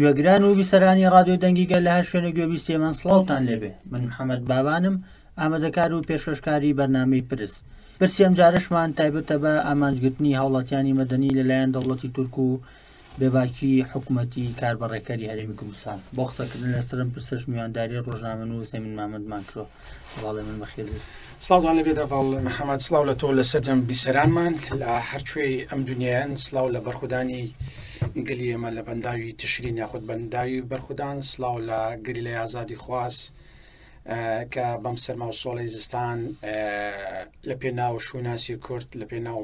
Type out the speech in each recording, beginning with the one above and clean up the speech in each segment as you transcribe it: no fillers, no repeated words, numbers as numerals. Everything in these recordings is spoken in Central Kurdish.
گوێگران و بیسەرانی ڕادیۆی دەنگی گەل لە هەر شوێنێک گوێبیستی من سڵاوتان لێبێ من محەممەد بابانم ئامادەکار و پێشکەشکاری بەرنامەی پرس پرسی ئەمجارەشمان تایبەتە بە ئامانجگرتنی هاوڵاتیانی مەدەنی لەلایەن دەوڵەتی تورک و بێباکی حکومەتی کاربەڕێکەری هەرێمی کوردستان. بۆ قسەکردن لەسەر ئەم پرسەش میوانداری ڕۆژنامەنووس هێمن مامەندمان کرۆ. هەواڵێ من بەخێر بێی. سڵاوتان لێبێت هەڤاڵ محەمەد، سڵاو لە تۆ لە سەرجەم بیسەرانمان لە هەرکوێی ئەم دنیایەن، سڵاو لە بەرخودانی گەلی ئێمە لە بەنداوی تشرین یاخود بەنداوی بەرخودان، سڵاو لە گەریلای ئازادیخواز کە بەم سەرما و سۆڵەی زستان لە پێناو شوناسی کورد لە پێناو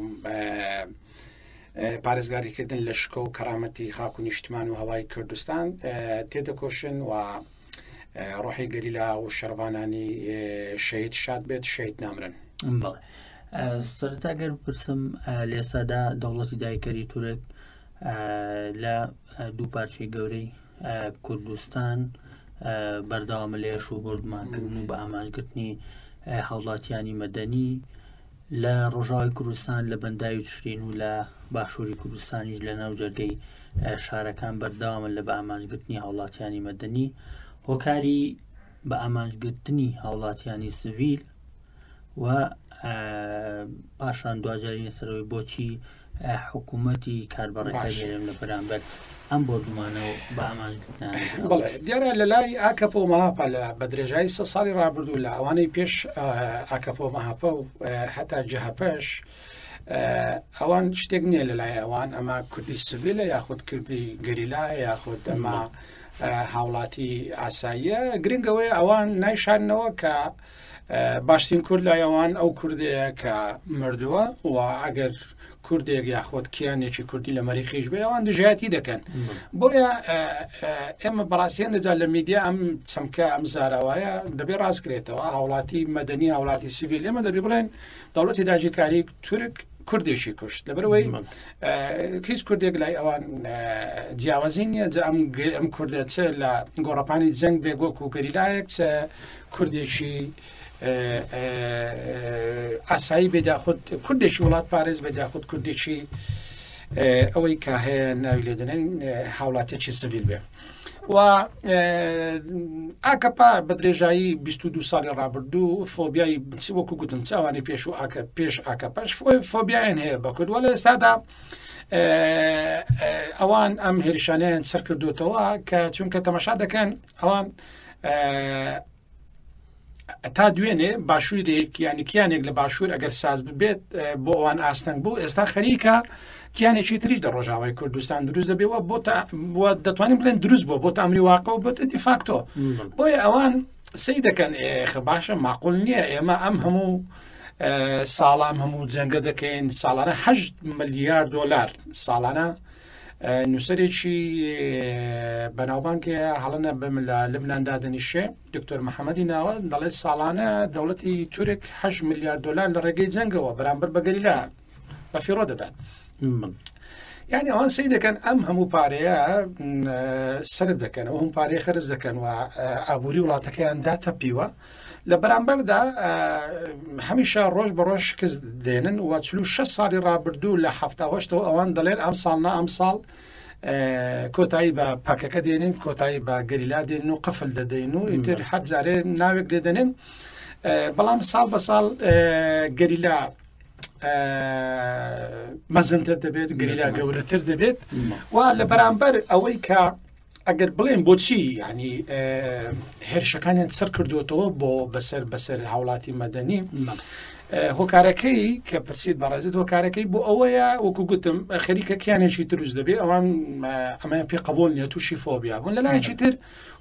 پارێزگاریکردن لە شکۆ و کەرامەتی خاک و نیشتمان و هەوای کوردستان تێدەکۆشن و ڕۆحی گەریلا و شەڕڤانانی شەهید شاد بێت شەهید نامرن. بەڵێ سەرەتا گەر بپرسم لێسادا دەوڵەتی دایکەری تورک لە دوو پارچەی گەورەی کوردستان بەردەوامە لێش و بردمانکردن و بە ئامانجگرتنی هاوڵاتیانی مەدەنی لە ڕۆژاوای کوردستان لە بەنداوی تشرین و لە باشووری کوردستانیش لە ناو جەرگەی شارەکان بەردەوامن لە بە ئامانجگرتنی هاوڵاتیانی مەدەنی هۆکاری بە ئامانجگرتنی هاوڵاتیانی سڤیل و پاشان دواجارینە سەرەوەی بۆچی حکوومەتی کاربەڕێکەر هەرێم لە بەرامبەر ئەم بۆردومانە و بە ئامانجگرتنانە بەڵێ دیارە لە لای ئاکەپە و مەهەپە لە بە درێژایی سە ساڵی ڕابردوو لە ئەوانەی پێش ئاکەپە و مەهەپە و هەتا جەهەپەش ئەوان شتێک نییە لە لای ئەوان ئەمە کوردی سڤیلە یاخود کوردی گەریلا یاخود ئەمە هاوڵاتی ئاساییە گرنگەوەی ئەوان نایشارنەوە کە باشترین کورد لای ئەوان ئەو کوردەیە کە مردووە و ئەگەر کوردێک یاخۆت کیانێکی کوردی لە مەریخیش بێ ئەوان دژایەتی دەکەن بۆیە ئێمە بەڕاستی هەندێک لە میدیا ئەم چەمکە ئەم زاراوایە دەبێ ڕاستکرێتەوە هاوڵاتی مەدەنی هاوڵاتی سیڤیل ئێمە دەبێ بڵێن دەوڵەتی داگیرکاری تورک کوردێکی کوشت لەبەرەوەی هیچ کوردێک لای ئەوان جیاوازی نییە جا ئەم ئەم کوردە چ لە گۆڕەپانی جەنگ بێ گۆک و گەریلایەک چ کوردێکی ئاسایی بێ یاخود کوردێکی وڵات پارێز بێ یاخود کوردێکی ئەوەی کە هەیە ناوی لێدنن هاوڵاتێکی سڤیل بێ. و ئاکەپا بە درێژایی 22 ساڵی ڕابردوو فۆبیای وەکو گوتم چاوانی پێش و ئاکە پێش ئاکەپەش فۆبیایان هەیە بە کورد وە لە ئێستادا ئەوان ئەم هێرشانیان سەر کردوتەوە کە چونکە تەماشا دەکەن ئەوان تا دوێنێ باشوورێک یانی کیانێک لە باشوور ئەگەر ساز ببێت بۆ ئەوان ئاستەنگ بوو ئێستا خەریکە کیانێکی تریش لە ڕۆژاوای کوردستان دروست دەبێەوە بۆ بۆ دەتوانین بڵێن دروست بووە بۆ ئەمری واقع و بۆتە دیفاکتۆ بۆیە ئەوان سەی دەکەن ئێخە باشە ماقول نییە ئێمە ئەم هەموو ساڵام هەموو جەنگە دەکەین ساڵانە 8 ملیار دلار ساڵانە نووسەرێکی بەناوبانگ هەیە هەڵە نەبم لە لبنان دادەنیشێ دکتۆر محەممەدی ناوە دەڵێت ساڵانە دەوڵەتی تورک 8 میلیارد دلار لە ڕێگەی جەنگەوە بەرامبەر بە گەریلا بە فیڕۆ دەدات یعنی ئەوان سەی دەکەن ئەم هەموو پارەیە سرف دەکەن ئەو هەم پارەیە خرج دەکەن و ئابووری وڵاتەکەیان داتەپیوە لە بەرامبەردا هەمیشە ڕۆژ بە ڕۆژ شکست دێنن و 46 ساڵی ڕابردوو لە هەفتاهشتەوە ئەوان دەڵێن ئەم ساڵ نا ئەم ساڵ کۆتایی بە پەکەکە دێنین کۆتایی بە گەریلا دێن و قفل دەدەین و ئیتر هەر جارێ ناوێک لێ دەنێن بەڵام ساڵ بە ساڵ گەریلا مەزنتر دەبێت گەریلا گەورەتر دەبێت و لە بەرامبەر ئەوەی کە ئەگەر بڵێن بۆچی ینی هێرشەکانیان سەر کردوێتەوە بۆ بەسەر بەسەر هاوڵاتی مەدەنی هۆکارەکەی کە پرسیت بەڕێزت هۆکارەکەی بۆ ئەوەیە وەکو گوتم خەریکە کیانێکی دروست دەبێ ئەوان ئەمەیان پێ قبول نیە تووشی فۆبیا بوون لە لایەکی تر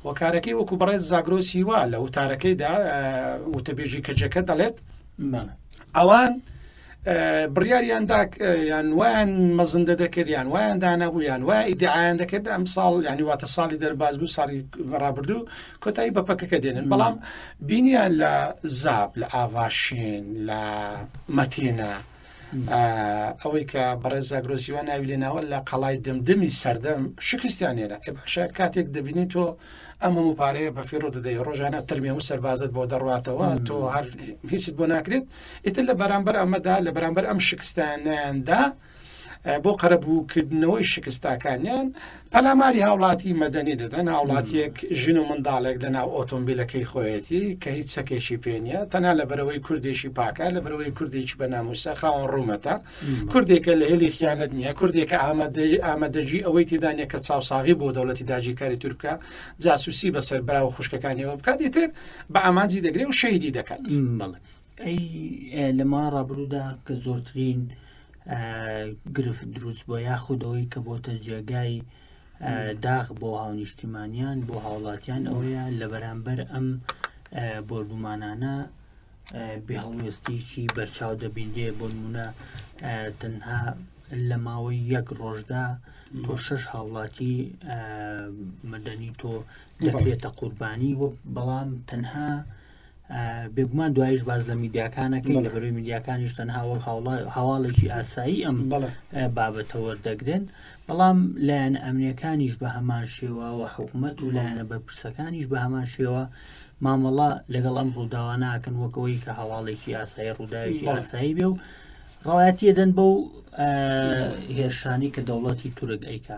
هۆکارەکەی وەکو بەڕێز زاگرۆسی وا لە وتارەکەیدا وتەبێژی کەجەکە دەڵێت ئەوان بڕیاریان دا یان وایان مەزندە دەکرد یان وایان دانابوو یان وای ئیدعایان دەکرد ئەم ساڵ ینی واتە ساڵی دەرباز بوو ساڵی ڕابردوو کۆتایی بە پەکەکە دێنن بەڵام بینیان لە زاب لە ئاڤاشین لە مەتینە ئەوەی کە بەڕێز زاگرۆسیوان ناوی لێناوە لە قەڵای دمدمی سەردەم شکستیان هێنا ئێ باشە کاتێک دەبینی تۆ ئەم هەموو پارەیە بە فیڕۆ دەدەی ڕۆژانە تەرمی هەموو سەربازت بۆ دەڕواتەوە تۆ هەر هیچت بۆ ناکرێت ئیتر لە بەرامبەر ئەمەدا لە بەرامبەر ئەم شکستانیاندا بۆ قەرەبووکردنەوەی شکستاکانیان پەلاماری هاوڵاتی مەدەنی دەدەن، هاوڵاتیەک ژن و منداڵێک لە ناو ئۆتۆمبیلەکەی خۆیەتی کە هیچ چەکێکی پێ نییە، تەنها لەبەرەوەی کوردێکی پاکە، لەبەرەوەی کوردێکی بە ناموسە، خاوەن ڕوومەتە، کوردێکە لە هێلی خیانەت نییە، کوردێکە ئامادەگی ئەوەی تێدا نییە کە چاوساغی بۆ دەوڵەتی داگیرکاری تورک بکا، جاسوسی بەسەر برا و خوشکەکانیەوە بکات، ئیتر بە ئامانجی دەگرێ و شەهیدی دەکات. بەڵێ. ئەی لە ماوەی ڕابردوودا کە زۆرترین گرفت دروست بووە یاخود ئەوەی کە بۆتە جێگای داخ بۆ هاونیشتیمانیان بۆ هاوڵاتیان ئەوەیە لە بەرامبەر ئەم بۆردومانانە بێهەڵوێستیکی بەرچاو دەبینرێ بۆ نمونە تەنها لە ماوەی یەک ڕۆژدا تۆ شش هاوڵاتی مەدەنی تۆ دەکرێتە قوربانی وەک بەڵام تەنها بێگومان دوایش باز لە میدیاکانەکەی لە بەرەوەی میدیاکانیش تەنها وەک هەواڵێکی ئاسایی ئەم بابەتە وەردەگرن بەڵام لایەن ئەمنیەکانیش بە هەمان شێوە و حکوومەت و لایەنە بەرپرسەکانیش بە هەمان شێوە مامەڵە لەگەڵ ئەم ڕووداوە ناکەن وەکەوەی کە هەواڵێکی ئاسایی ڕووداوێکی ئاسایی بێ و ڕەوایەتی دەن بەو هێرشانی کە دەوڵەتی تورک ئەیکا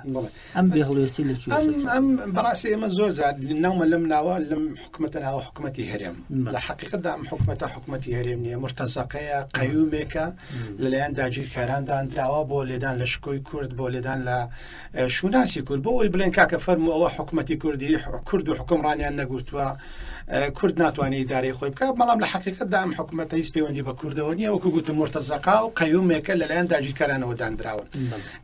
ئەم بێ هەڵوێستی لە چی ئەم بەڕاستی ئێمە زۆر جار ناومە لەم ناوە لەم حکومەتە ناوە حکومەتی هەرێم لە حقیقتدا ئەم حکومەتە حکومەتی هەرێم نییە مرتەزەقەیە قەیومێکە لەلایەن داگیرکاران دانراوە بۆ لێدان لە شکۆی کورد بۆ لێدان لە شوناسی کورد بۆ ئەوی بڵێن کاکە فەرمو ئەوە حکومەتی کوردی کورد و حکومڕانیان نەگوتووە کورد ناتوانێت ئیدارەی خۆی بکات بەڵام لە حقیقتدا ئەم حکومەتە هیچ پەیوەندی بە کوردەوە نییە وەکو گوتم مرتەزەقا و قەیومێکە لەلایەن داگیرکەرانەوە دانراون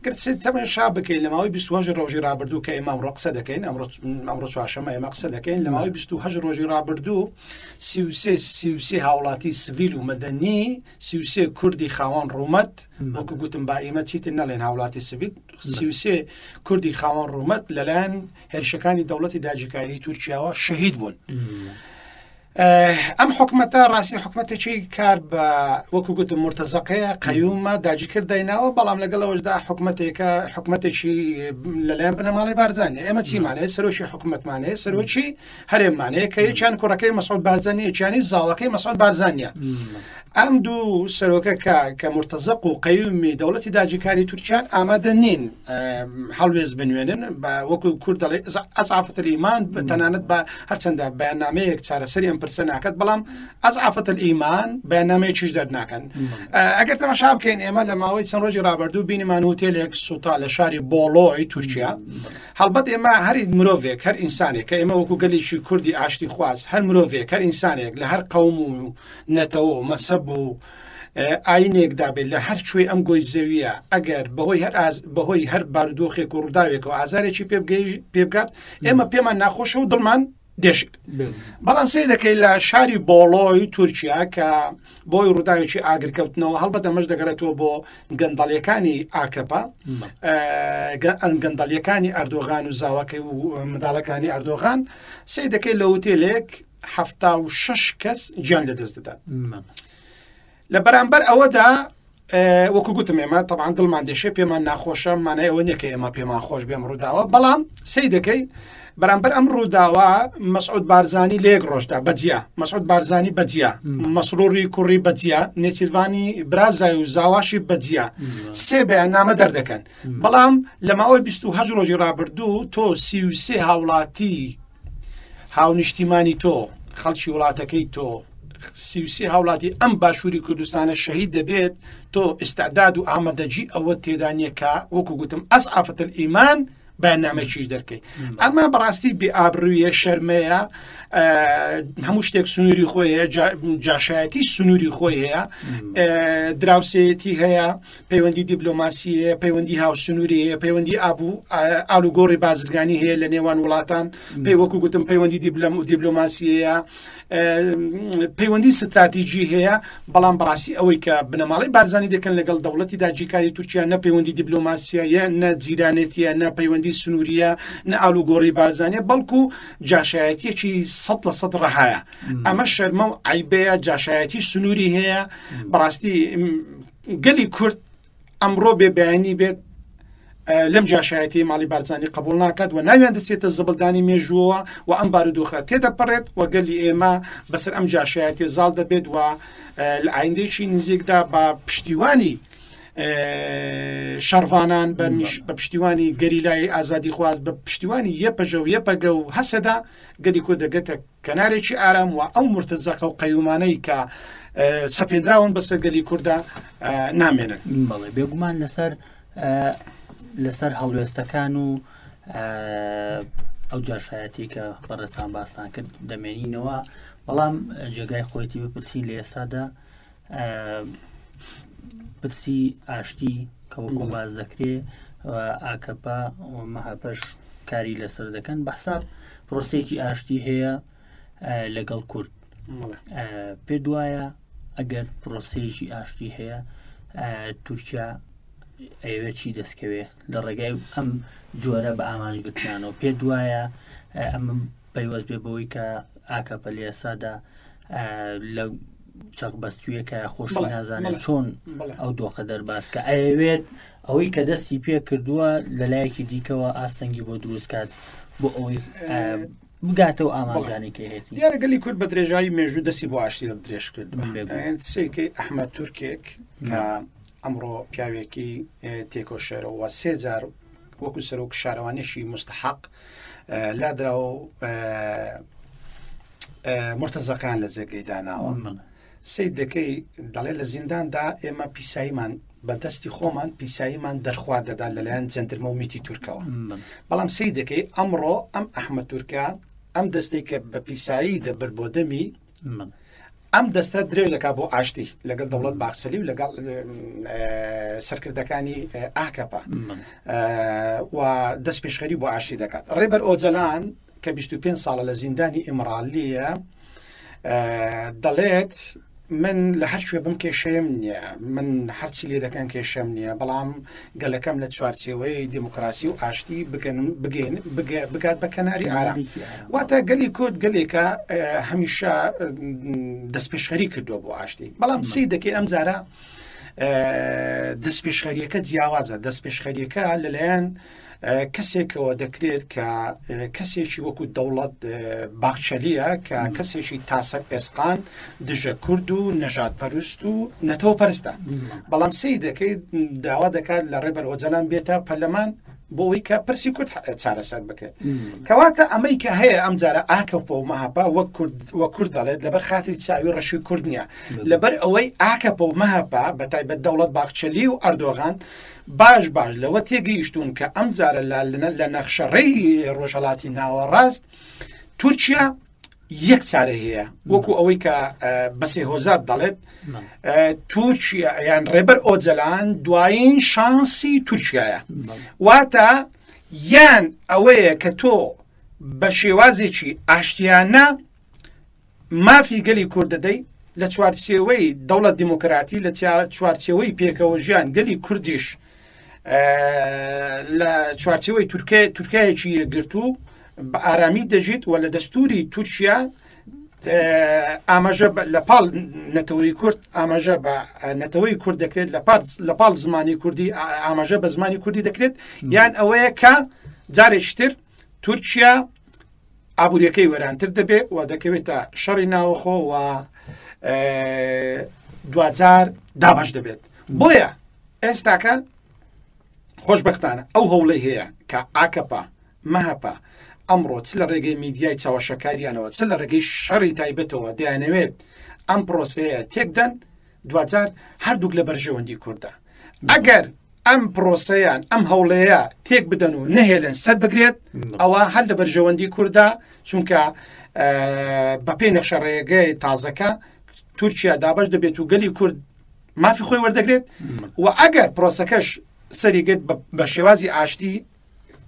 گەر تەماشا بکەین لە ماوەی 28 ڕۆژی ڕابردوو کە ئێمە ئەمڕۆ قسە دەکەین ئەمڕۆ چوارشەممە ئێمە قسە دەکەین لە ماوەی 28 ڕۆژی ڕابردوو 33 هاوڵاتی سڤیل و مەدەنی 33 کوردی خاوەن ڕوومەت وەکو گوتم با ئێمە چیتر نەڵێن هاوڵاتی سڤیل 33 کوردی خاوەن ڕوومەت لەلایەن هێرشەکانی دەوڵەتی داگیرکاری تورکیاوە شەهید بوون. ئەم حکومەتە ڕاستی حکومەتێکی کار بە وەکو گوتم مرتەزەقەیە قەیومە داگیرکرد دایناوە بەڵام لەگەڵ ئەوەشدا حکومەتێکە حکومەتێکی لەلایەن بنەماڵەی بارزانانی ئێمە چیمانەیە سەرۆکی حکومەتمانەیە سەرۆکی هەرێمانەیە کە یەکیان کوڕەکەی مەسعود بارزانی یەکیانی زاوەکەی مەسعود بارزانیە ئەم دوو سەرۆکە کە کە مرتەزەق و قەیومی دەوڵەتی داگیرکاری تورکیان ئامادە نین هەڵوێست بنوێنن بە وەکو کورد دەڵێ ئەزعافەت ئیمان تەنانەت بە هەرچەندە بەیاننامەیەک چارەسەری ئەم پرسە ناکات بەڵام ئەزعافەت ئیمان بەیاننامەیەکیش دەرناکەن ئەگەر تەماشا بکەین ئێمە لە ماوەی چەند ڕۆژی ڕابردوو بینیمان هوتێلێک سوتا لە شاری بۆڵۆی تورکیا هەڵبەت ئێمە هەر مرۆڤێک هەر ئینسانێک کە ئێمە وەکو گەلێکی کوردی ئاشتی خواز هەر مرۆڤێک هەر ئینسانێک لە هەر قەوم و نەتەوە و مەسەب و ئاینێکدا بێت لە هەر کوێی ئەم گۆی زەویە ئەگەر بەهۆی هەر بەهۆی هەر بارودۆخێک و ڕووداوێکەوە ئازارێکی پێبگات ئێمە پێمان ناخۆشە و دڵمان دێشێت بەڵام سێ دەکەی لە شاری بۆڵۆی تورکیا کە بۆی ڕووداوێکی ئاگرکەوتنەوە هەڵبەت ئەمەش دەگەڕێتەوە بۆ گەندەڵیەکانی ئاکەپە گەندەڵیەکانی ئەردۆغان و زاوەکەی و منداڵەکانی ئەردۆغان سێ دەکەی لە وتێلێک 76 کەس گیان لەدەست دەدات لە بەرامبەر ئەوەدا وەکو گوتم ئێمە تەبان دڵمان دێشێ پێمان ناخۆشە مانای ئەوە نییە کە ئێمە پێمان خۆش بێم ڕووداوە بەڵام سەی دەکەی بەرامبەر ئەم ڕووداوە مەسعود بارزانی لە یەک ڕۆژدا بەجیا مەسعود بارزانی بەجیا مەسرۆری کوڕی بەجیا نێچیرڤانی برازای و زاواشی بەجیا سێ بەیان نامە دەردەکەن بەڵام لە ماوەی 28 ڕۆژی ڕابردوو تۆ 33 هاوڵاتی هاونیشتیمانی تۆ، خەڵکی وڵاتەکەی تۆ، 33 هاوڵاتی ئەم باشووری کوردستانە شەهید دەبێت، تۆ ئیستعداد و ئامادەگی ئەوە تێدا نییە کە وەکو گوتم ئەزعافەت ئیمان بەیاننامەیەکیش دەرکەی. ئەمە بەڕاستی بێ ئابڕوویە، شەرمەیە، هەموو شتێک سنووری خۆی هەیە، جاشایەتی سنووری خۆی هەیە، دراوسێتی هەیە، پەیوەندی دیبلۆماسی هەیە، پەیوەندی هاوسنووری هەیە، پەیوەندی ئابوو ئالوگۆڕی بازرگانی هەیە لە نێوان وڵاتان، پێی وەکو گوتم پەیوەندی دیبلەم و دیبلۆماسی هەیە، پەیوەندی ستراتیژی هەیە، بەڵام بەڕاستی ئەوەی کە بنەماڵەی بارزانی دەکەن لەگەڵ دەوڵەتی داگیرکاری تورکیا نە پەیوەندی دیبلۆماسیە نە جیرانێتیە نە پەیوەندی سنووریە نە ئالوگۆڕی بارزانیە، بەڵکو جاشایەتیەکی 100% ڕەهایە. ئەمە شەرمە و عیبەیە، جاشایەتی سنووری هەیە. بەڕاستی گەلی کورد ئەمڕۆ بێ بەیانی بێت لەم جاشایەتی ماڵی بارزانی قبول ناکات و ناویان دەچێتە زبڵدانی مێژووەوە و ئەم بارودۆخە تێدەپەڕێت و گەلی ئێمە بەسەر ئەم جاشایەتی زاڵ دەبێت و لە ئایندێکی نزیکدا بە پشتیوانی شەڕڤانان بە پشتیوانی گەریلای ئازادی خواز بە پشتیوانی یەپەژە و یەپەگە و هەسەدا گەلی کورد دەگەتە کەنارێکی ئارام و ئەو مرتەزەقە و قەیومانەی کە سەپێنراون بەسەر گەلی کووردا نامێنن. بەڵێ بێگومان لەسەر لەسەر هەڵوێستەکان و ئەو جاشایەتی کە بەڕێزان باستان کرد دەمێنینەوە بەڵام جێگای خۆیتی بپرسین لە ئێستادا پرسی ئاشتی کە وەکو باز دەکرێ ئاکەپە و مەهەپەش کاری لەسەر دەکەن بەحساب پرۆسێکی ئاشتی هەیە لەگەڵ کورد پێ دوایە ئەگەر پرۆسەیەکی ئاشتی هەیە تورکیا ئەوێ چی دەستکەوێ لە ڕێگای ئەم جۆرە بە ئامانجگرتنانەوە پێ دوایە ئەم پەیوەست بێ بەوەی کە ئاکەپە لە ئێستادا لە چەق بەستویەکە خۆشی نازانێت چۆن ئەو دۆخە دەرباز کە ئەیەوێت ئەوەی کە دەستی پێ کردووە لەلایەکی دیکەوە ئاستەنگی بۆ دروستکات بۆ ئەوەی بگاتەوە ئامانجانی کە هێتی دیارە گەلی کورد بە درێژایی مێژوو دەستی بۆ ئاشتی درێژ کرد سێکەی ئەحمەد تورکێک کە ئەمڕۆ پیاوێکی تێکۆشەرەوە سێ جار وەکو سەرۆک شارەوانیشی مستحق لادراوە و مرتەزەکان لە جێگەی داناوە سید دەکەی دەڵێ لە زینداندا ئێمە پیساییمان بە دەستی خۆمان پیساییمان دەرخوارد دەدا لەلایەن جەندرمە و میتی تورکەوە بەڵام سی دەکەی ئەمڕۆ ئەم ئەحمە تورکە ئەم دەستێک کە بە پیسایی دەبرد بۆ دەمی ئەم دەستە درێژ دەکات بۆ ئاشتی لەگەڵ دەوڵەت باخچەلی و لەگەڵ سەرکردەکانی ئاکەپە و دەست پێشخەری بۆ ئاشتی دەکات ڕێبەر ئۆجەلان کە 25 ساڵە لە زیندانی ئیمرالیە دەڵێت من لە هەر کوێ بم کێشەیم نییە من هەرچی لێ دەکەن کێشەم نییە بەڵام گەلەکەم لە چوارچێوەی دیموکراسی و ئاشتی بگەن بگەن بگات بە کەناری ئارام واتە گەلی کورد گەلێکە هەمیشە دەستپێشخەری کردووە بۆ ئاشتی بەڵام سی دەکەی ئەم جارە دەستپێشخەریەکە جیاوازە دەستپێشخەریەکە لەلایەن کەسێکەوە دەکرێت کە کەسێکی وەکو دەوڵەت باخچەلیە کە کەسێکی تاسەر ئێسقان دژە کورد و نەژاد پەرست و نەتەوە پەرستە بەڵام سی دەکەی داوا دەکات لە ڕێبەر ئۆجەلان بێتە پەرلەمان بۆ ئەوەی کە پرسی کورد چارەسەر بکرێت کەواتە ئەمەی کە هەیە ئەم جارە ئاکەپە و مەهەپە وەک کورد وە کورد دەڵێت لەبەر خاتری چاوی ڕەشی کورد نییە لەبەر ئەوەی ئاکەپە و مەهەپە بە تایبەت دەوڵەت باخچەلی و ئەردۆغان باش باش لەوە تێگەیشتون کە ئەم جارە لە نەخشەڕێی ڕۆژهڵاتی ناوەڕاست تورکیا یەک چارە هەیە وەکو ئەوەی کە بەسێ هۆزات دەڵێت تورکیا یان ڕێبەر ئۆجەلان دوایین شانسی تورکایە واتە یان ئەوەیە کە تۆ بە شێوازێکی ئاشتیانە مافی گەلی کورد دەدەی لە چوارچێوەی دەوڵەت دیموکراتی لە چوارچێوەی پێکەوە ژیان گەلی کوردیش لە چوارچێوەی تورکایەکی یەکگرتوو بە ئارامی دەژیت و لە دەستوری تورکیا ئاماژە لە پاڵ نەتەوەی کورد ئاماژە بە نەتەوەی کورد دەکرێت لە پاڵ زمانی کوردی ئاماژە بە زمانی کوردی دەکرێت یان ئەوەیە کە جارێکتر تورکیا ئابوووریەکەی وێرانتر دەبێت و دەکەوێتە شەڕی ناوەخۆ و دوجار دابش دەبێت بۆیە ئێستاکە خۆشبەختانە ئەو هەوڵەی هەیە کە ئاکەپە، مەهەپە ئەمڕۆ چ لە ڕێگەی میدیای چەواشەکاریانەوە چ لە ڕێگەی شەڕی تایبەتەوە دەیانەوێت ئەم پرۆسەیە تێکدەن، دواجار هەردووک لە بەرژەوەندی کوردە. ئەگەر ئەم پرۆسەیان ئەم هەوڵەیە تێک بدەن و نەهێلن سەر بگرێت ئەوە هەر لە بەرژەوەندی کوردە چونکە بەپێی نەخشەڕێگەی تازەکە تورکیا دابش دەبێت و گەلی کورد مافی خۆی وەردەگرێت و ئەگەر پرۆسەکەش سەری گرت بە شێوازی ئاشتی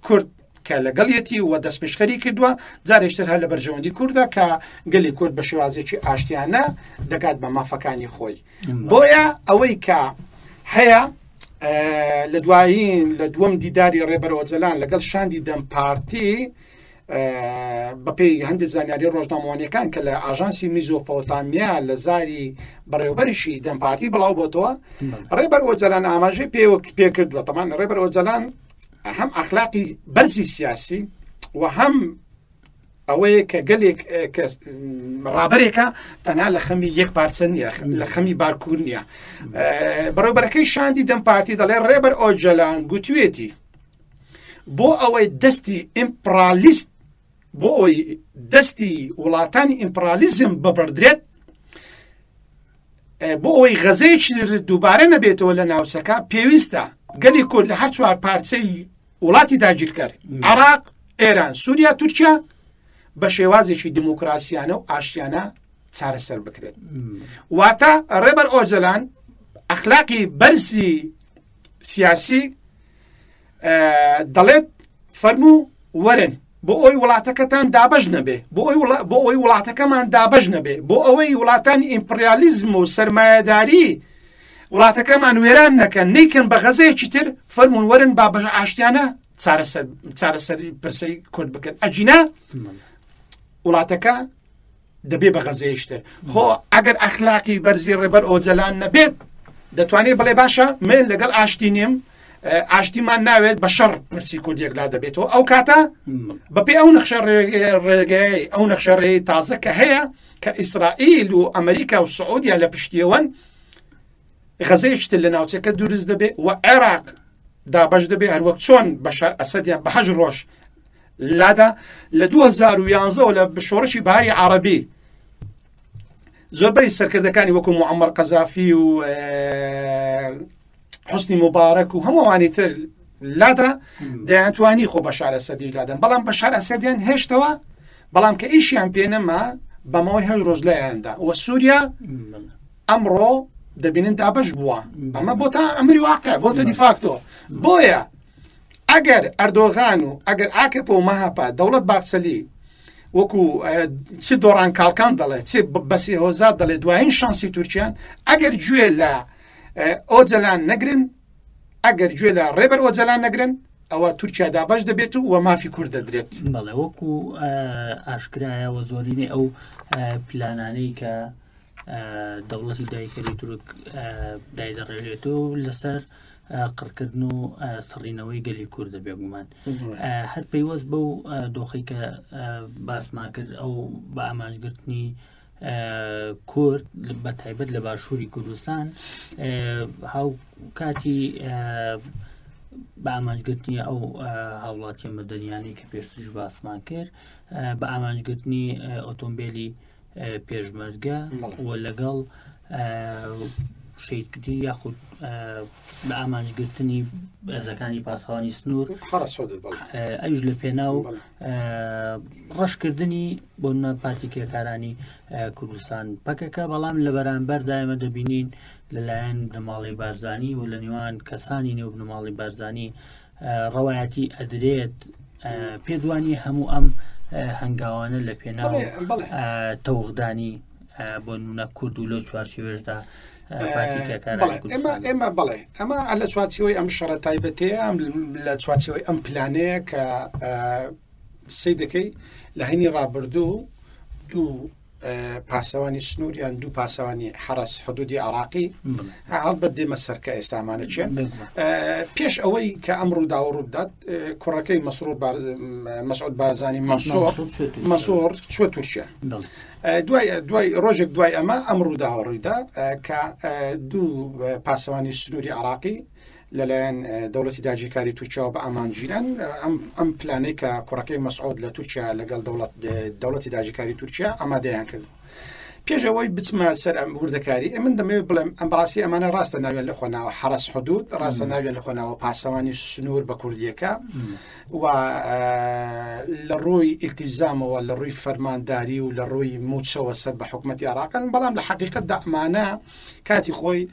کورد کە لەگەڵیەتی و دەستپێشخەری کردووە جارێکتر هەر لە بەرژەوەندی کوردە کە گەلی کورد بە شێوازێکی ئاشتیانە دەگات بە مافەکانی خۆی بۆیە ئەوەی کە هەیە لە دوایین لە دووەم دیداری ڕێبەرەوەجەلان لەگەڵ شاندی دەم پارتی بەپێی هەندێک زانیاری ڕۆژنامەوانیەکان کە لە ئاژانسی میزۆپۆتامیا لە زاری بەڕێوبەرشی دەم پارتی بڵاو بۆتەوە ڕێبەر ئۆجەلان ئاماژەی پێوە پێکردووە تەمان ڕێبەر ئۆجەلان هەم ئەخلاقی بەرزی سیاسی و هەم ئەوەیە کە گەلێک کە ڕابەرێکە تەنها لە خەمی یەک پارچە نییە، لە خەمی بارکوور نییە. بەڕێوبەرەکەی شاندی دەم پارتی دەڵێ ڕێبەر ئۆجەلان گوتوێتی بۆ ئەوەی دەستی ئیمپرالیست بۆ ئەوەی دەستی وڵاتانی ئیمپرالیزم ببڕدرێت، بۆ ئەوەی غەزەیەکی دووبارە نەبێتەوە لە ناوچەکە، پێویستە گەلی کورد لە هەر چوار پارچەی وڵاتی داگیرکەر عراق، ئێران، سووریا، تورکیا بە شێوازێکی دیموکراسیانە و ئاشتیانە چارەسەر بکرێت. واتە ڕێبەر ئۆجەلان ئەخلاقی بەرزی سیاسی دەڵێت فەرموو وەرن بۆ ئەوی وڵاتەکەتان دابش نەبێ، بۆ ئەوی وڵاتەکەمان دابش نەبێ، بۆ ئەوەی وڵاتانی ئیمپریالیزم و سەرمایەداری وڵاتەکەمان وێران نەکەن، نیکەن بە غەزەیەکی تر، فەرمونون وەرن با بە ئاشتیانە چارەسەری پرسەی کورد بکەن، ئەگینا وڵاتەکە دەبێ بە غەزەیشتر. خۆ ئەگەر ئەخلاقی بەرزی ڕێبەر ئۆجەلان نەبێت دەتوانێت بڵێ باشە من لەگەڵ ئاشتی نیم، ئاشتیمان ناوێت، بە شەڕ پرسی کوردێک لا دەبێتەوە. ئەو کاتە بەپێ ئەو نەخشە ڕێگەی ئەو نەخشە ڕێی تازە کە هەیە کە ئیسرائیل و ئەمریکا و سعودیا لە پشتیەوەن، غەزەیشتر لە ناوچەکە دروست دەبێت و عێراق دابەش دەبێت، هەروەک چۆن بەشار ئەسەدیان بە 8 ڕۆژ لادا لە 2011 لە شۆڕشی بەهاری عربی. زۆربەی سەرکردەکانی وەکو معمر قەزافی و حسنی مبارەک و هەمووانی تر لادا، دەیانتوانی خۆ بەشار ئەسەدیش لادەن، بەڵام بەشار ئەسەدیان هێشتەوە، بەڵام کە ئیشیان پێ نەما بەمەوەی 8 ڕۆژ لایاندا و سووریا ئەمڕۆ دەبینن دابەش بووە. ئەمە بۆ تا ئەمری واقع بۆتە دیفاکتۆ. بۆیە ئەگەر ئەردۆغان و ئەگەر ئاکەپە و مەهەپە دەوڵەت باخچەلی وەکو چ دۆڕان کاڵکان دەڵێ چ بەسی هۆزات دەڵێ دوایین شانسی تورکیان، ئەگەر گوێ لە ئۆجەلان نەگرن، ئەگەر گوێ لە ڕێبەر ئۆجەلان نەگرن، ئەوە تورکیا دابەش دەبێت و وە مافی کورد دەدرێت. بەڵێ، وەکو ئاشکرایە وە زۆرینەی ئەو پلانانەی کە دەوڵەتی دایکەری تورک دایدەڕێژێت و لەسەر قڕکردن و سڕینەوەی گەلی کوردە. بێگومان هەر پەیوەست بەو دۆخی کە باسمان کرد، ئەو بە ئامانجگرتنی کورد بە تایبەت لە باشووری کوردستان، هاو کاتی بە ئامانجگرتنی ئەو هاوڵاتیە مەدەنیانەی کە پێشتریش باسمان کرد، بە ئامانجگرتنی ئۆتۆمبیلی پێشمەرگە و لەگەڵ شەیدکردنی یاخود بە ئامانجگرتنی هێزەکانی پاسەوانی سنوور، ئەوش لە پێناو ڕەشکردنی بۆ پارتی کرێکارانی کوردستان پەکەکە. بەڵام لە بەرامبەر دایمە دەبینین لەلایەن بنەماڵەی بارزانی و لە نێوان کەسانی نێو بنەماڵی بارزانی ڕەوایەتی ئەدرێت. پێدوانی هەموو ئەم هەنگاوانە لە پێناو تەوغدانی بۆ نمونە کورد و لەو چوارچێوەشدا ئێمە بڵێ ئەمە لە چوارچێوەی ئەم شەڕە تایبەتەیە، ئەم لە چوارچێوەی ئەم پلانەیە کە سی دەکەی لە هەینی ڕابردوو دوو پاسەوانی سنوور یان دوو پاسەوانی حرس حدودی عراقی، هەڵبەت دێمە سەر کە ئێستامانە چیە. پێش ئەوەی کە ئەم ڕووداوە ڕووبدات، کوڕەکەی مەسرور مەسعود بارزانی مەنسوور چوە تورکیا. دوای ڕۆژێک دوای ئەمە ئەم ڕووداوە ڕوویدا کە دوو پاسەوانی سنووری عراقی لەلایەن دەوڵەتی داگیرکاری تورکیاوە بە ئامانجگیران. ئەم پلانەی کە کوڕەکەی مەسعود لە تورکیا لەگەڵ دەوڵەتی داگیرکاری تورکیا ئامادەیان کرد. پێش ئەوەی بچمە سەر ئەم وردەکاری، من دەمەوێت بڵێم ئەم بەڕاستی ئەمانە ڕاستە ناویان لە خۆناوە حرس حدود، ڕاستە ناویان لە خۆناوە پاسەوانی سنوور بە کوردیەکە، و لە ڕووی ئیلتیزامەوە، لە ڕووی فەرمانداری و لە ڕووی موچەوە سەر بە حکوومەتی عراقن، بەڵام لە حقیقەتدا ئەمانە کاتی خۆی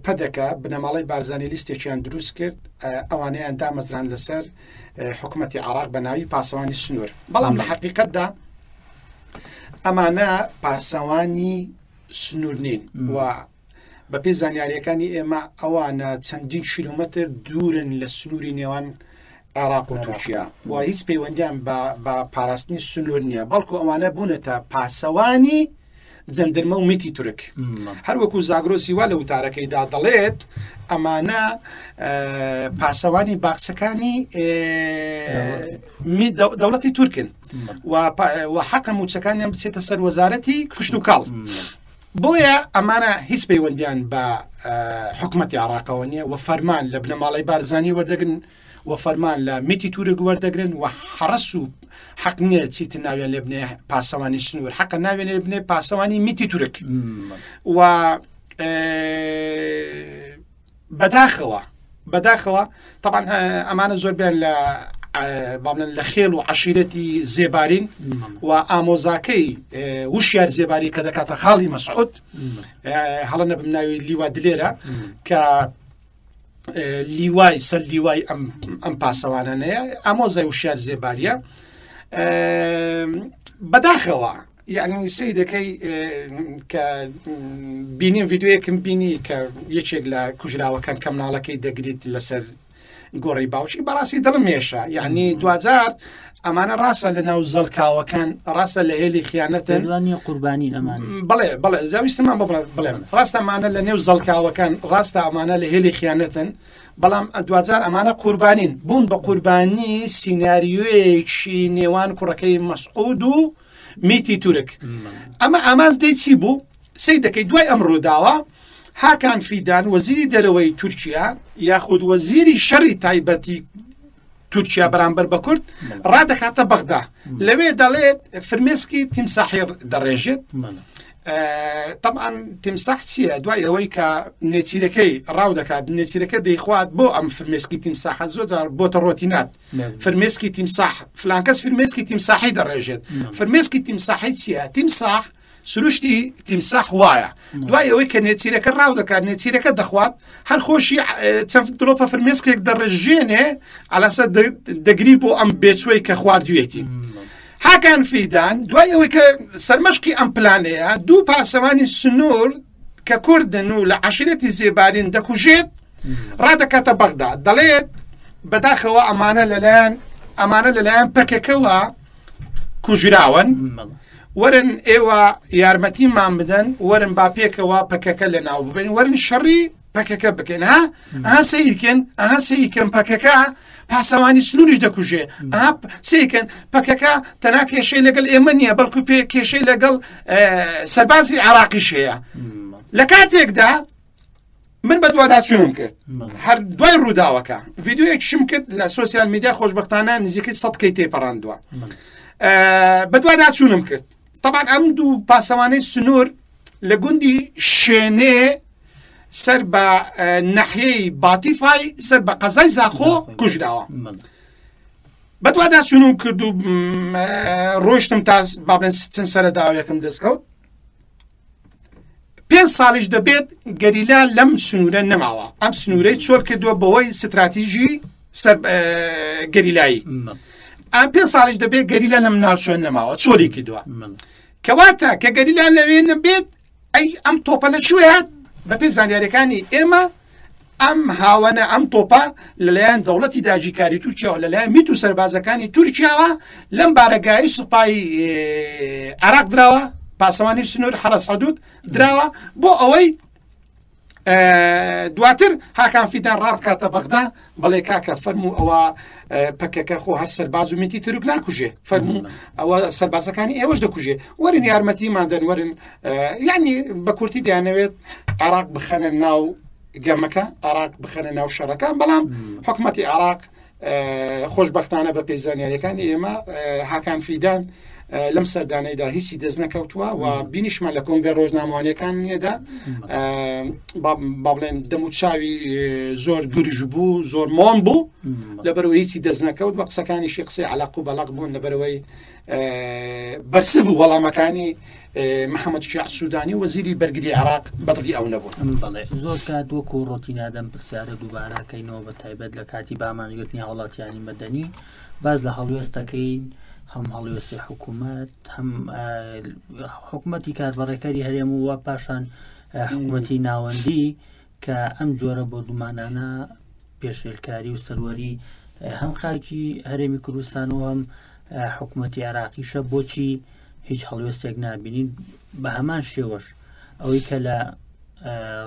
پەدەکە بنەماڵەی بارزانی لیستێکیان دروست کرد، ئەوانەیان دامەزران لەسەر حکوومەتی عراق بە ناوی پاسەوانی سنوور، بەڵام لە حقیقەتدا ئەمانە پاسەوانی سنوور نین و بە پێی زانیاریەکانی ئێمە ئەوانە چەندین کیلومتر دوورن لە سنووری نێوان عێراق و تورکیا و هیچ پەیوەندیان بە پاراستنی سنوور نییە، بەڵکو ئەوانە بوونەتە پاسەوانی جەندرمە و میتی تورک. هەروەکو زاگرۆسی وا لە وتارەکەیدا دەڵێت ئەمانە پاسەوانی باخچەکانی دەوڵەتی تورکن و حەقە موچەکانیان بچێتە سەر وەزارەتی کشت و کاڵ. بۆیە ئەمانە هیچ پەیوەندیان بە حکوومەتتی عراقەوە نییە و فەرمان لە بنەماڵەی بارزانانی وەردەگرن و فەرمان لە میتی تورک وەردەگرن و حەڕەس و حەق نییە چیتر ناویان لێ بنێ پاسەوانی سنوور حەقە ناوێن لێ بنێ پاسەوانی میتی تورک و بەداخەوە بەداخەوە طبعا ئەمانە زۆر بیان لە بابلن لە خێل و عشیرەتی زێبارین و ئامۆزاکەی وشیار زێباری کە دەکاتە خاڵی مەسعود هەڵە نەبم ناوی لیوا دلێرە کە لیوای سەر لیوای ئەم ئەم پاسەوانانەیە ئامۆزای وشیار زێباریە بەداخەوە یعنی سەی دەکەی کە بینیم ڤیددیوەیەکم بینی کە یەکێک لە کوژراوەکان کە مناڵەکەی دەگریت لەسەر گۆڕی باوکی بەڕاستی دڵم مێشە یعنی دوجار ئەمانە ڕاستە لە ناو زەڵکاوەکان ڕاستە لە هێلی خیانەتن قوربانی ئەمان بڵێ بڵێ زاویستمان بڵێم ڕاستە ئەمانە لە نێو زەڵکاوەکان ڕاستە ئەمانە لە هێلی خیانەتن بەڵام دوجار ئەمانە قوربانین بوون بە قوربانی سینناریۆیەکی نێوان کوڕەکەی مەسعود و میتی تورک ئەمە ئامانج دەی چی بوو سەی دەکەی دوای ئەم ڕووداوە هاکان فیدان وەزیری دەرەوەی تورکیا یاخود وەزیری شەڕی تایبەتی تورکیا بەرامبەر بە کورد ڕادەکاتە بەغدا لەوێ دەڵێت فرمێسکی تیمساحی دەڕێژێت طبعا تیمساح چییە دوای ئەوەی کە نێچیرەکەی ڕاو دەکات نێچیرەکە دەیخوات بۆ ئەم فرمێسکی تیمساحە زۆر جار بۆتە ڕۆتینات فرمێسکی تیمساح فلانکەس فرمێسکی تیمساحی دەڕێژێت فرمێسکی تیمساحی چییە تیمساح سروشتی تیمساح وایە دوای ئەوەی کە نێچیرەکە ڕاو دەکات نێچیرەکە دەخوات هەر خۆشی چەند دڵۆپە فرمێسکێک دەڕژێنێ ئەلەسە دەگری بۆ ئەم بێچوەی کە خواردوێتی. هاکان فیدان دوای ئەوەی کە سەرمەشقی ئەم پلانەیە دوو پاسەوانی سنوور کە کوردن و لە عشرەتی زێبارین دەکوژێت ڕادەکاتە بەغدا دەڵێت بەداخەوە ئەمانە لەلایەن ئەمانە لەلایەن پەکەکەوە کوژراون وەرن ئێوە یارمەتیمان بدەن وەرن با پێکەوە پەکەکە لە ناو ببین وەرن شەڕی پەکەکە بکەین ها ئەها سەیرکەن ئەها سەیرکەن پەکەکە پاسەوانی سنووریش دەکوژێ ئەها سەیرکەن پەکەکە تەنها کێشەی لەگەڵ ئێمە نییە بەڵکو پێ کێشەی لەگەڵ سەربازی عراقیش هەیە لە کاتێکدا من بەدواداچوونم کرد هەر دوای ڕووداوەکە ڤیددیوەیەکشم کرد لە سوسیال میدیا خۆشببختانە نزیکەی سە کەی تێپەڕاندووە بەدواداچوونم کرد طبعا ئەم دوو پاسەوانەی سنوور لە گوندی شێنێ سەر بە نەحیەی باتیفای سەر بە قەزای زاخۆ کوژراوە بەدواداچوونم کرد و ڕۆشتم تا بابلێن چەند سەرە داوێکم دەستکەوت پێ ساڵیش دەبێت گەریلا لەم سنوورە نەماوە ئەم سنوورەی چۆل کردووە بەوەی ستراتیژی سەر گەریلایی ئەم پێ ساڵیش دەبێت گەریلا لەم ناوچۆن نەماوە چۆلی کردووە کەواتە کە گەریلا لەوێ نەبێت ئەی ئەم تۆپە لە کوێ هات؟ بەپێی زانیاریەکانی ئێمە ئەم هاوەنە ئەم تۆپە لەلایەن دەوڵەتی داگیرکاری تورکیاوە لەلایەن میت و سەربازەکانی تورکیاوە لەم بارەگای سوپای عراق دراوە پاسەوانی سنوور حرس حدود دراوە بۆ ئەوەی دواتر هاکان فیدان ڕابکاتە بەغدا بەڵێ کاکە فەرموو ئەوە پەکەکە خۆ هەر سەرباز و میتی تورک ناکوژێ فەرموو ئەوە سەربازەکانی ئێوەش دەکوژێ وەرن یارمەتیمان دەن وەرن یعنی بە کورتی دەیانەوێت عراق بخەنە ناو گەمەکە عراق بخەنە ناو شەڕەکە بەڵام حکوومەتتی عراق خۆشببختانە بە پێی زانیاریەکانی ئێمە هاکان فیدان لەم سەردانەیدا هیچی دەست نەکەوتووە و بینیشمان لە کۆنگە ڕۆژنامەوانیەکان نییەدا با بڵێن دەم و چاوی زۆر گرژ بوو زۆر مۆم بوو لەبەرەوە هیچی دەست نەکەوت بە قسەکانیشی قسەی علاق و بەڵق بوون لەبەرەوەی بەرسڤ و وەڵامەکانی محەممەد شیاع سوودانی وەزیری بەرگری عراق بەدڵی ئەو نەبوون. بەڵێ زۆر کات وەکو ڕۆتینادەم پرسیارە دووبارەکەینەوە بە تایبەت لە کاتی بامانجگرتنی هاوڵاتیانی مەدەنی باز لە هەڵوێستەکەین هەم هەڵوێستی حکوومەت هەم حکوومەتی کاربەڕێکەری هەرێم و پاشان حکوومەتی ناوەندی کە ئەم جۆرە بۆردومانانە پێشێلکاری و سەروەری هەم خاکی هەرێمی کوردستان و هەم حکوومەتی عێراقیشە بۆچی هیچ هەڵوێستێک نابینین بە هەمان شێوەش ئەوەی کە لە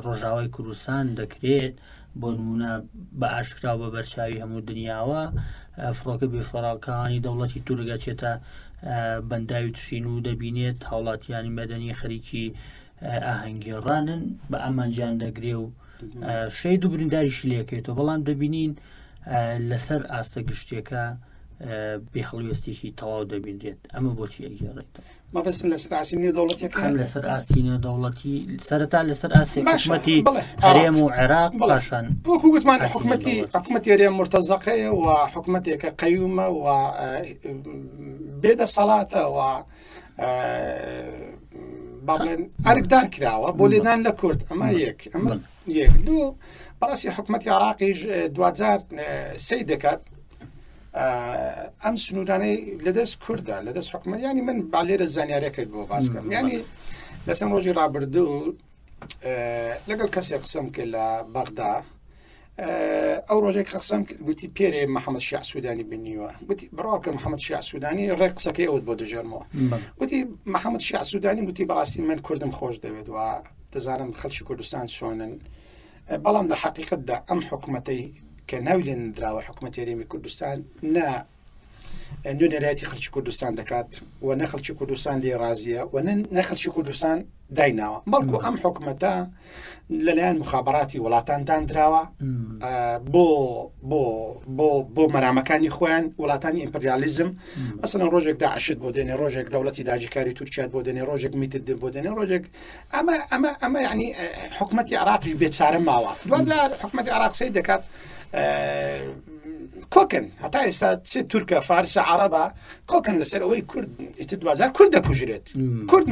ڕۆژاوای کوردستان دەکرێت بۆ نمونە بە ئاشکرا بە بەرچاوی هەموو دنیاوە فڕۆکە بێفڕاکانی دەوڵەتی تورگە چێتە بەنداوی تشین و دەبینێت هاوڵاتیانی مەدەنی خەریکی ئاهەنگێڕانن بە ئامانجیان دەگرێ و شەید و برینداریشی لەکەێتەوە بەڵام دەبینین لەسەر ئاستە گشتیەکە بێ هەڵوێستێکی تەواو دەبینرێت ئەمە بۆچی ئەگەڕێتەوە مەبەستم لەسەر ئاستی نێودەوڵەتیەکە هەم لەسەر ئاستی نێودەوڵەتی سەرەتا لەسەر ئاستی حکومەتی هەرێم و عێراق پاشان وەکو گوتمان حکومەتی حکومەتی هەرێم مرتەزەقەیە و حکومەتێکە قەیومە و بێدەسەڵاتە و با بڵێن ئەرکدار کراوە بۆ لێدان لە کورد ئەمە یەک ئەمە یەک دوو بەڕاستی حکومەتی عراقیش دوجار سی دەکات ئەم سنوورانەی لەدەست کووردا لەدەست حکومەت ینی من با لێرە زانیارەکەیت بۆ باسکەم ینی لەسەر ڕۆژی ڕابردوو لەگەڵ کەسێک قسەم کرد لە بەغدا ئەو ڕۆژێک قسەم کرد گوتی پێرێ محەممەد شیع سوودانی بینیوە گوتی بڕاکە محەممەد شیع سوودانی ڕێک قسەکەی ئەوت بۆ دەژێرمەوە گوتی محەممەد شیع سوودانی گوتی بەڕاستی من کوردم خۆش دەوێت و دەزانم خەڵکی کوردستان چۆنن بەڵام لە حقیقتدا ئەم حکوومەتەی کە ناوی لێ نراوە حکوومەت هەرێمی کوردستان نە نوێنەرایەتی خەڵکی کوردستان دەکات و نە خەڵکی کوردستان لێ ڕازیە و نە خەڵکی کوردستان دایناوە بەڵکو ئەم حکومەتە لەلایەن مخابراتی وڵاتان دانراوە بۆ بۆ بۆ بۆ مەرامەکانی خۆیان وڵاتانی ئیمپریالیزم ئەسن ڕۆژێک داعشت بۆ دێنێ ڕۆژێک دەوڵەتی داگیرکاری تورکیات بۆ دێنێ ڕۆژێک میتت بۆ دێنێ ڕۆژێک ئەمە ئەمە ئەمە ینی حکوومەتتی عراقیش بێچارە ماوە دوجار حکوومەتتی عراق سەی دەکات کۆکن هەتا ئێستا چ تورکە فارسە عربە کۆکن لەسەر ئەوەی کورد ئیتر دوجار کورد دەکوژرێت کورد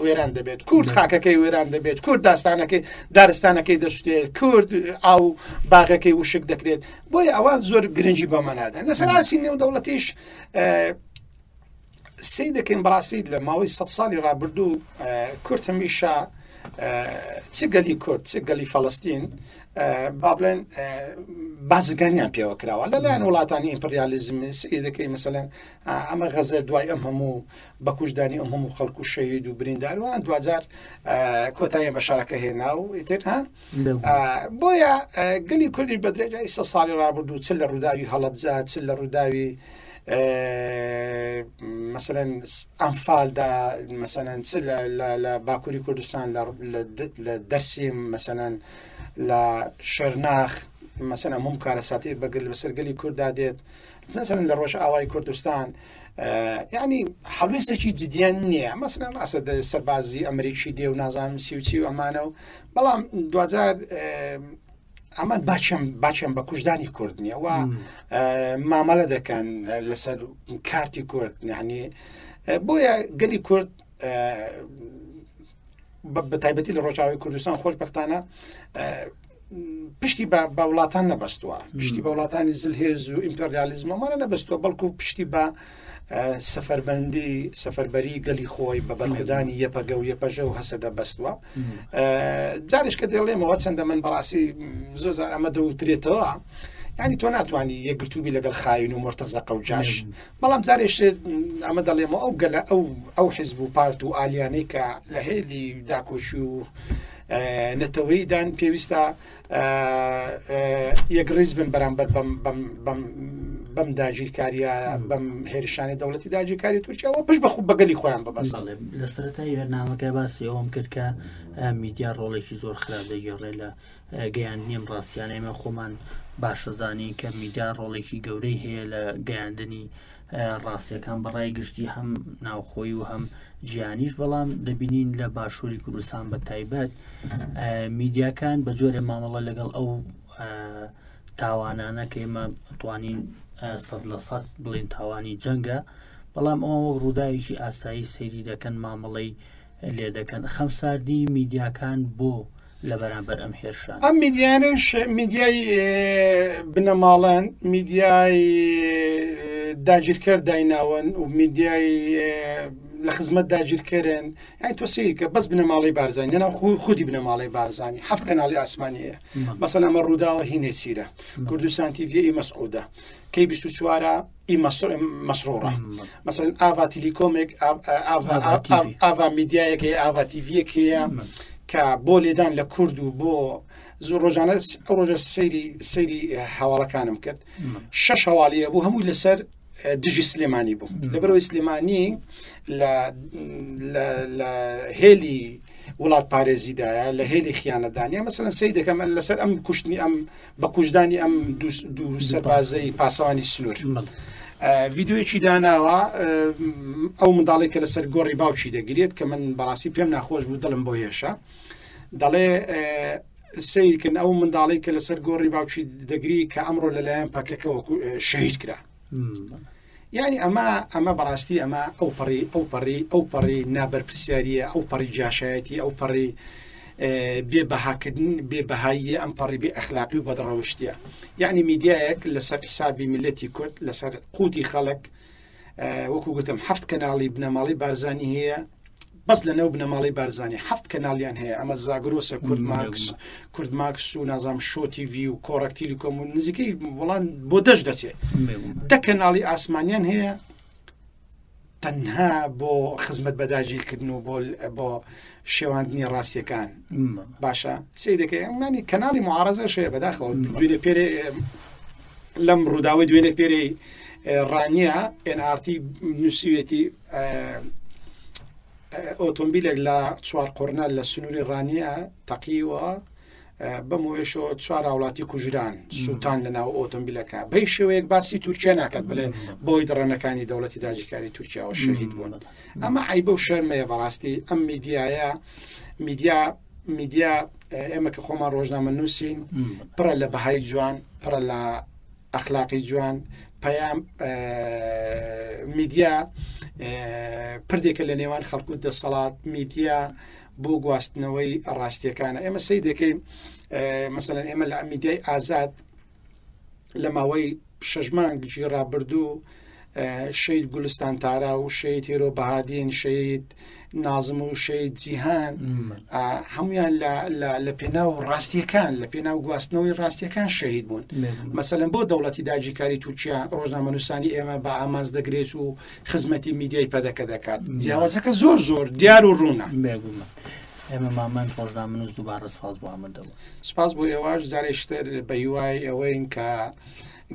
وێران دەبێت کورد خاکەکەی وێران دەبێت کورد داستانەکەی دارستانەکەی دەشتێت کورد ئاو باغەکەی وشک دەکرێت بۆیە ئەوان زۆر گرنگی بەمەنادەن لەسەر ئاسی نێودەوڵەتیش سەیر دەکەین بەڕاستی لە ماوەی سە ساڵی ڕابردوو کورد هەمیشە چ گەلی کورد چ گەلی فەڵستین با بڵێن بازرگانیان پێوە کراوە لەلایەن وڵاتانی ئیمپریالیزم دەکەی مەسەلەن ئەمە غەزە دوای ئەم هەموو بەکوشدانی ئەم هەموو خەڵکو و شەهید و برینداروان دوجار کۆتایی بە شارەکە هێنا و ئیتر ها بۆیە گەلی کوردی بە درێژای سە ساڵی ڕابردوو چ لە ڕووداوی هەڵەبجە چ لە ڕووداوی مەسەلەن ئەمفالدا مەسەلەن چ لە باکووری کوردستان لە دەرسیم مەسەلەن لە شەرناخ مەسەن ئەم هەم کارەساتی بەگەل بەسەر گەلی کووردا دێت مەسەلەن لە ڕۆژ ئاوای کوردستان ینی هەڵوێستێکی جدیان نییە مەسەلەن ڕاستە سەربازی ئەمریکی دێ و نازانم سیوچی و ئەمانە و بەڵام دوجار ئەمان باچم باچم بە کوژدانی کورد نییە و مامەلە دەکەن لەسەر کارتی کورد یعنی بۆیە گەلی کورد بە تایبەتی لە ڕۆژاوی کوردستان خۆشببختانە پشتی بە وڵاتان نەبەستووە پشتی بە وڵاتانی زلهێز و ئیمپریالیزمەمانە نەبەستووە بەڵکو پشتی بە سەفەربەندی سەفەربەری گەلی خۆی بە بەرخودانی یەپەگە و یەپەژە و هەسەدە بەستووە جارش کە دەڵێمەوە چەندە من بەڕاستی زۆر زار ئەمە دەوترێتەوە ینی تۆ ناتوانانی یەکگرتوبی لەگەڵ خاین و مرتەزەقە و جاش بەڵام جارێش ئەمە دەڵێمەوە ئەو گەلە ئەو ئەو حزب و پارت و ئالیانەی کە لە هێلی داکۆشی و نەتەوەیدان پێویستە یەکڕیز بن بەرامبەر بەم داگیرکاریە بەم هێرشانی دەوڵەتی داگیرکاری تورکیاوە پشت بەخو بەگەلی خۆیان ببەست لە سەرەتای بەرنامەکە باسی ئەوم کرد کە میدیا ڕۆڵێکی زۆر خراپ دەگێڕێ لە گەیاندنی ئەم ڕاستیانە ئێمە خۆمان باشەزانین کە میدیا ڕۆڵێکی گەورەی هەیە لە گەیاندنی ڕاستیەکان بەڕای گشتی هەم ناوخۆی و هەم جیانیش بەڵام دەبینین لە باشووری کوردستان بە تایبەت میدیاکان بە جۆرە مامەڵە لەگەڵ ئەو تاوانانە کە ئێمە توانین 100% بڵین تاوانی جەنگە بەڵام ئەوە وەک ڕووداوێکی ئاسایی سەیری دەکەن مامەڵەی لێ دەکەن خەمساردی میدیاکان بۆ لە بەرامبەر ئەم هێرشان ئەم میدیانش میدیای بنەماڵەن میدیای داگیرکەر دایناون و میدیای لە خزمەت داگیرکەرن یانی تۆ سەیرکە بەس بنەماڵەی بارزانی لەناو خودی بنەماڵەی بارزانی هەفت کەناڵی ئاسمانی هەیە مەسەن ئەمە ڕووداوە هی نێچیرە کوردستان تیڤی ئی مەسعودە کەی 24 ئی مەسرۆڕە مەسەن ئاڤا تیلیکۆمێک ئاڤا میدیایەک هەیە ئاڤا تیڤیەک هەیە کە بۆ لێدان لە کورد و بۆ زۆر ڕۆژانە ئەو ڕۆژە سەیری سەیری هەواڵەکانم کرد شەش هەواڵیە بوو هەمووی لەسەر دژی سلێمانی بوو لەبەرەوەی سلێمانی لە هێلی وڵات پارێزیدایە لە هێلی خیانەتدانە مەسەن سی دەکەم لەسەر ئەم کوشتنی ئەم بە کوشدانی ئەم دوو سەربازەی پاسەوانی سنوور. ڤیددیوەکی داناوە ئەو منداڵێک کە لەسەر گۆڕی باوکی دەگرێت کە من بەڕاستی پێم ناخۆش بوو دڵم بۆ هێشە دەڵێ سیرکن ئەو منداڵی کە لەسەر گۆڕی باوکی دەگری کە ئەمڕۆ لەلایەن پەکەکەوە شەهید کرا یعنی ئەمە ئەمە بەڕاستی ئەمە ئەو پەڕی ئەو پەڕی ئەو پەڕی نابەرپرسیاریە ئەو پەڕی جاشایەتی ئەو پەڕی بێ بەهاکردن بێ بەهاییە ئەم پەڕی بێ ئەخلاقی و بەدڕەوشتیە یعنی میدیایەک لەسەر حسابی میلەتی کورد لەسەر قوتی خەڵک وەکو گوتم هەفت کەناڵی بنەماڵی بارزانی هەیە بەس لە نێو بنەماڵەی بارزانی هەفت کەناڵیان هەیە ئەمە زاگرۆسە کورد ماکس کورد ماکس و نازام شۆ تیڤی و کۆڕەک تیلیکۆم و نزیکەی وڵان بۆ دەش دەچێت دە کەناڵی ئاسمانیان هەیە تەنها بۆ خزمەت بەداگیرکردن و بۆ بۆ شێواندنی ڕاستیەکان باشە سی دەکەی ئەمانی کەناڵی معارەزە شەیە بەداخەوە دوێنێ پێرێ لەم ڕووداوی دوێنێ پێرەی ڕانیە NRT نووسیوێتی ئۆتۆمبیلێک لە چوارقوڕنە لە سنووری ڕانیە تەقیوە بەم هۆیەشەوە چوار هاوڵاتی کوژران سووتان لە ناو ئۆتۆمبیلەکە بەی شێوەیەک باسی تورکیا ناکات بڵێ بۆی دڕەنەکانی دەوڵەتی داگیرکاری تورکیاوە شەهید بوون ئەمە عیبە و شەرمەیە بەڕاستی ئەم میدیایە میدیا میدیا ئێمە کە خۆمان ڕۆژنامە نووسین پڕە لە بەهای جوان پڕە لە ئەخلاقی جوان پەیام میدیا پردێکە لە نێوان خەڵک و دەسەڵات میدیا بۆ گواستنەوەی ڕاستیەکانە ئێمە سەی دەکەین مەسەلەن ئێمە لە میدیای ئازاد لە ماوەی شەش مانگی ڕابردوو شەید گولستان تارا و شەید هێرۆ بەهادین شەید نازم و شەید جیهان هەمویان لە پێناو ڕاستیەکان لە پێناو گواستنەوەی ڕاستیەکان شەهید بوون مەسەلەن بۆ دەوڵەتی داگیرکاری تورکیا ڕۆژنامەنووسانی ئێمە بە ئامانج دەگرێت و خزمەتی میدیای پەدەکە دەکات جیاوازەکە زۆر زۆر دیار و ڕوونە بێگومان ئێمە مامان ڕۆژنامەنووس دووبارە سپاس بۆ ئامادەبوو سپاس بۆ ئێوەش جارێکتر بە هیوای ئەوەین کە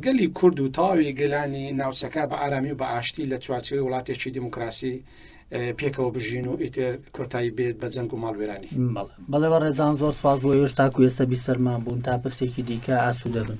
گەلی کورد و تەواوی گەلانی ناوچەکە بە ئارامی و بە ئاشتی لە چوارچێوەی وڵاتێکی دیموکراسی پێکەوە بژین و ئیتر کۆتایی بێت بە جەنگ و ماڵوێرانی. بەڵێ بەڕێزان زۆر سپاس بۆ ئێوەش تاکو ئێستا بیسەرمان بوون تا پرسێکی دیکە ئاسوودە بن.